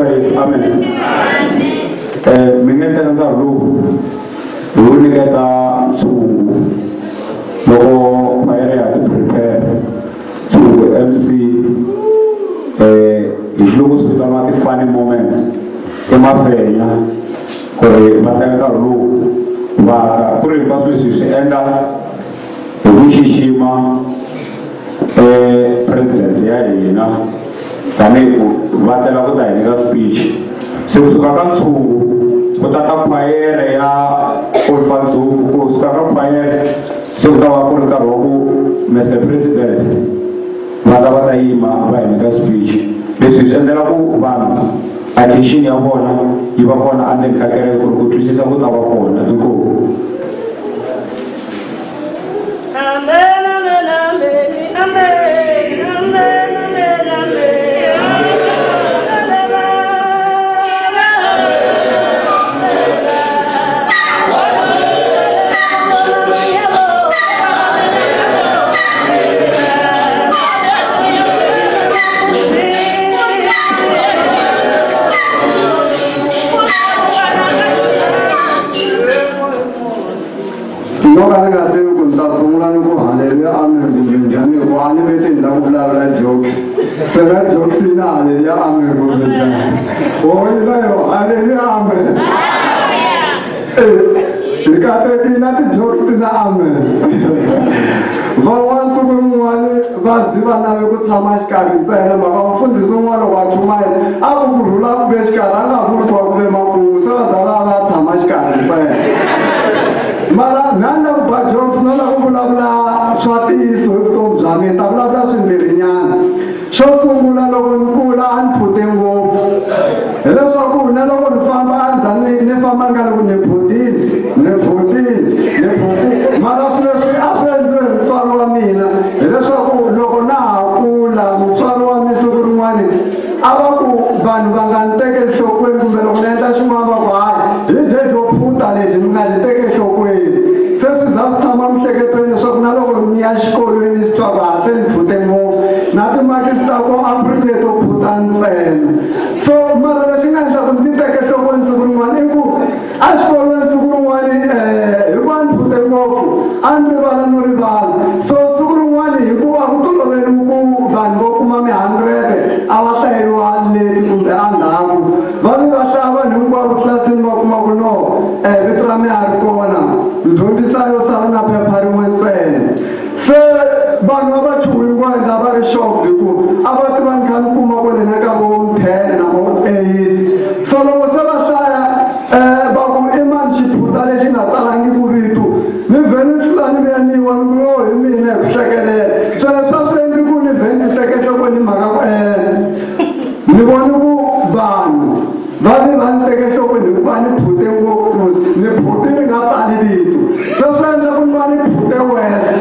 Vito ra Yesu, amen. Mi nga teka nkarhi lowu hi wu nyiketa ntshungu loko khwayere ya ti-prepare ntshungu MC hi xilungu swi vitaniwa ti-funny moments i mafenya ku ri va teka nkarhi lowu va ku ri hinkwaswo leswi hi swi endla hi ku xixima president ya hina tanihi ku va tela ku ta hi nyika speech. Se kusuka ka ntshungu ku ta ka khwayere ya Olifantshoek, kusuka ka khwayere se ku ta va ku ri nkarhi wa ku Mr President va ta va ta yima va hi nyika speech. Leswi swi endlela ku vanhu attention ya vona yi va kona endzeni ka kereke ku ri ku twisisa ku ta va kona. Inkomu. Amen, amen, amen, amen, amen, amen, amen. No ka ni nga tivi ku ni ta sungula ni ku haleluya amen kumbe njhani hikuva a ni vete ni lava ku vulavula jokes. Se na jokes yi na haleluya amen kumbe njhani? O yi na yo haleluya amen. Hi katekile na ti-jokes ti na amen. Van'wana siku rin'wani va zi va lave ku tshama xikarhi ntsena mhaka mufundhisi un'wana loko a chumayela a ku ku rhula ku ve xikarhi a nga vuli ku va ku ve makumu se va za va va tshama xikarhi ntsena. Mara na ni lava ku ba jokes na lava ku vulavula swa ntiyiso hi vutomi bya mina, ta vulavula swimbirhinyana. Xo sungula loko ni kula a ni phute ngopfu, hileswaku na loko ni famba a ni za ni famba ni nga loko ni phutile ni phutile ni phutile. Mara swilo leswi a swi endliwe hi mutswari wa mina, hileswaku loko na ha kula mutswari wa mina siku rin'wani a va ku vanhu va nga ni teki enhlokweni kumbe loko ni endla xin'wana va ku hayi hi dye byo phuta lebyi mi nga byi teki enhlokweni. Se swi za swi tshama miehleketweni leswaku na loko ni ya xikolweni swi twa ku ha se ni phute ngopfu na timakisi ta ko a ku ri leto phuta ntsena. So mara lexi nga endla ku ni ti teka enhlokweni siku rin'wana i ku a xikolweni siku rin'wani hikuva ni phute ngopfu a ni rivala no rivala. So siku rin'wani hikuva ku toloveriwe ku vanhu vo kuma mi-hundred a va hlayeriwa leti kumbe a ndzhaku va vi va hlaya vanhu hinkwavo tlilasini va kuma ku no vito ra mina a ri kona mudyondzisi a yo sala na phepha rin'we ntsena. Se vanhu va va chuhi hinkwavo lava ri shocked hi ku a va tiva ni kha ni kuma kwale na ka vo 10 na vo 8. So loko se va hlaya va ku i mani xiphuta lexi nga tsalangiku vito ni vhe ni tlula ni vuya ni wa ni ku yo hi mina hi ku hlekelela. Se leswi a swi endli ku ni vhe ni hleketa ku ni mhaka ku ni vone ku vanhu va vi va ni teke enhlokweni hikuva ni phute ngopfu ni phute ni nga tsali vito. Se swi endla ku ni va ni phute worse.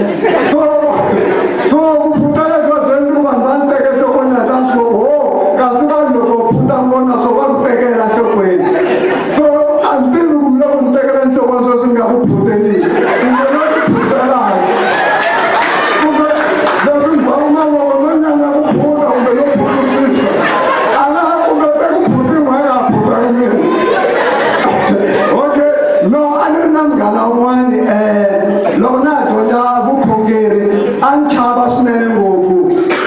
So ku phuta leswi byi endli ku vanhu va ni teke enhlokweni na ta swi ho kasi vanhu loko phuta vona swo va ku tekela enhlokweni. So a ni tivi ku loko ni tekela enhlokweni sweswi ni nga ku phuteni kumbe no ti phutelaka kumbe leswi ni baku mavoko no nyanya ku phuta kumbe no phutusisa a nga ha kumbe se ku phutiwa ya phuta mina. Okay, no a ni ri na munghana un'wani loko na ha dyondza vukhongeri a ni chava swinene ngopfu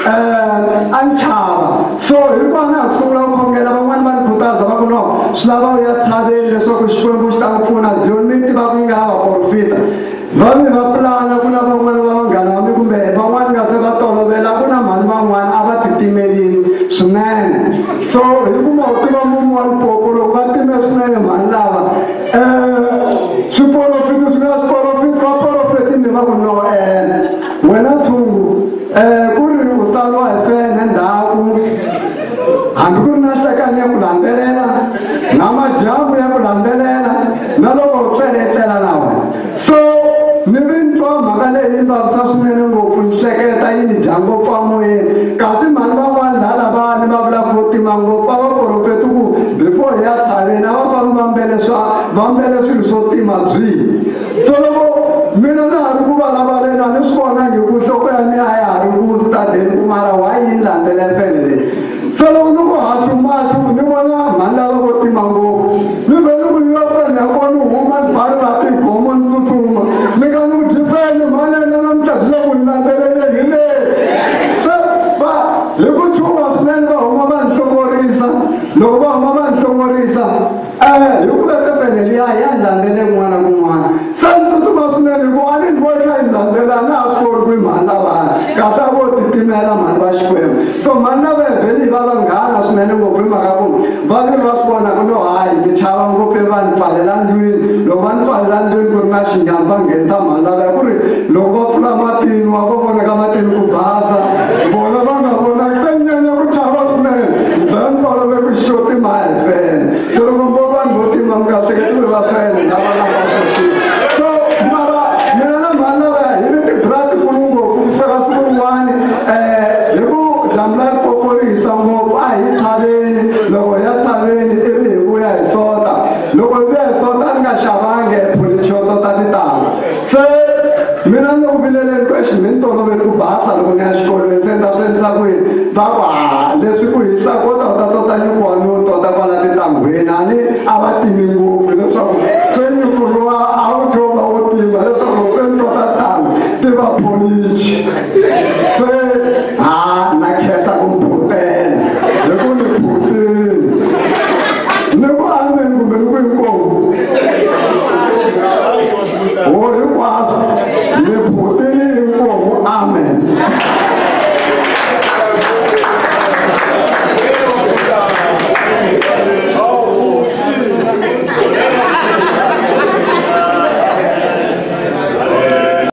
a ni chava. So hikuva na ha ku sungula ku khongela van'wani va ni khutaza va ku no swi lava u ya tshaveni leswaku Xikwembu xi ta ku pfuna Zion mi tiva ku yi nga ha vaprofita. Va mi va pulana ku na van'wani va vanghana va mi kumbe van'wani nga se va tolovela ku na mhani van'wani a va titimelini swinene. So hi kuma u tiva mumu wa Limpopo loko va time swinene mhani lava swiporofiti swi nga swiporofiti va porofetini va ku no wena ntshungu ku ri u saliwa hi fene ndzhaku hambi ku ri na nhlekani ya ku landzelela na madyambu ya ku landzelela na loko u tleletlela na wena. So ni vi ni twa mhaka leyi yi vavisa swinene ngopfu ni hleketa yi ni dya ngopfu amoyeni kasi mhani van'wani laha lavani va vulaka vo tima ngopfu a va porofeti ku before hi ya tshaveni a va fambi va mbele swilo swo tima byihi. So loko mina na ha ri ku vulavuleni a ni swi vonangi ku nhloko ya mina a ya ha ri ku stadeni ku mara why yi ni landzele fene leyi. So loko ni ku hatlu mahlo ni vona Loko va huma va ni hlongorisa hi ku va tepene liya ya ni landzele kun'wana na kun'wana. Se ni tsutsuma swinene hikuva a ni ni vona yi ni landzela a na ha swi koti ku yi mhani lavaya kasi a vo titimela mhani va Xikwembu. So mhani lavaya vhele hi va vanghana swinene ngopfu hi mhaka ku va ni va swi vona ku no hayi ni chava ngopfu va ni pfalela ndlwini. Loko va ni pfalela ndlwini ku ri na xinyami va nghenisa mhani lavaya ku ri loko va pfula matini wa vo vonaka matini ku basa vona va nga vonaki se ni nyanya ku chava swinene then tolovele ku xo tima hi fene. Se loko vo vanhu vo tima mi nga hleketi va fene lava lava swo tima. So mara mina na mhani lavaya hi ni tibra tikulu ngopfu ku fika siku rin'wani hi ku dyambu la Limpopo ri hisa ngopfu a hi tshaveni loko hi ya tshaveni ivi hi vuya hi sota. Loko hi vuya hi sota a ni nga xavangi pholichi yo tota tintanghu. Se mina ni le ku vileleni ku exi mi ni tolovele ku basa loko ni ya xikolweni se ni ta swi endlisa ku yini. Va ku ha leswi ku hisaka u ta u ta tota nyuku wa ni wu tota kwala tintanghwini a ni a va timi ngopfu leswaku se nyuku luwa a wu tlhe wu va wo tima leswaku se ni tota tano ti va pholichi. Se